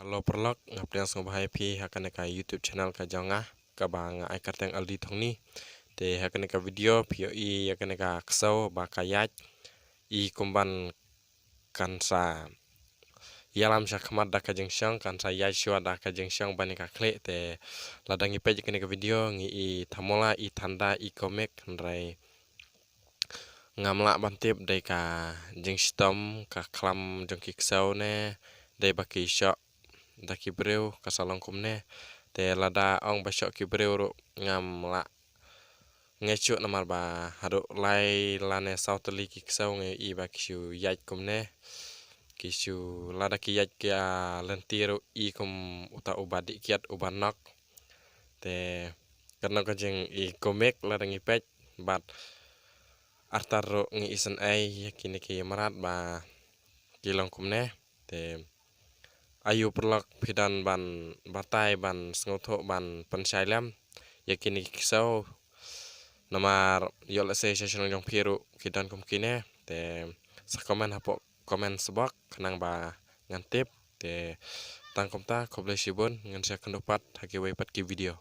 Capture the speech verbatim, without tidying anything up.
Hello paralok, nga pdiang sngewbha ïa phi ha kane ka YouTube channel ka jong nga, kaba nga ai kyrteng Aldi Thongni. Te ha kane ka video phi ïohi ïa kane ka ksew ba ka ïaid, i kumban kan sa ïalam sha khmat da ka jingshong, kan sa ïaid shuwa da ka jingshong ban ïa ka khlieh. Te lada ngi peit ïa kane ka video ngi i thamola, i thanda, i komik, hynrei ngam lah ban tip dei ka jingshitom ka khlam jong ki ksew ne dei ba ki shoh da ki briew ka sa long kumne. Te lada ong ba shoh ki briew ruh ngam lah ngeit shuh namar ba haduh lai lane saw tylli ki ksew ngi i ba ki shu ïaid kumne. Ki shu, lada ki ïaid ki, ah, lynti ruh i kum uta uba dih kiad uba nok. Te kano ka jing i komik lada ngi peit bad artar ruh ngi isynei ïa kine ki mrad ba ki long kumne. Te aïu paralok phi don ban batai, ban sngewthuh, ban pynshai lem ïa kine ki ksew, namar ïoh lehse sha shnong jong phi ruh ki don kum kine. Te sa comment hapoh comment box khnang ba ngan tip. Te tang kumta, khublei shibun, ngan sa ïakynduh pat ha kiwei pat ki video.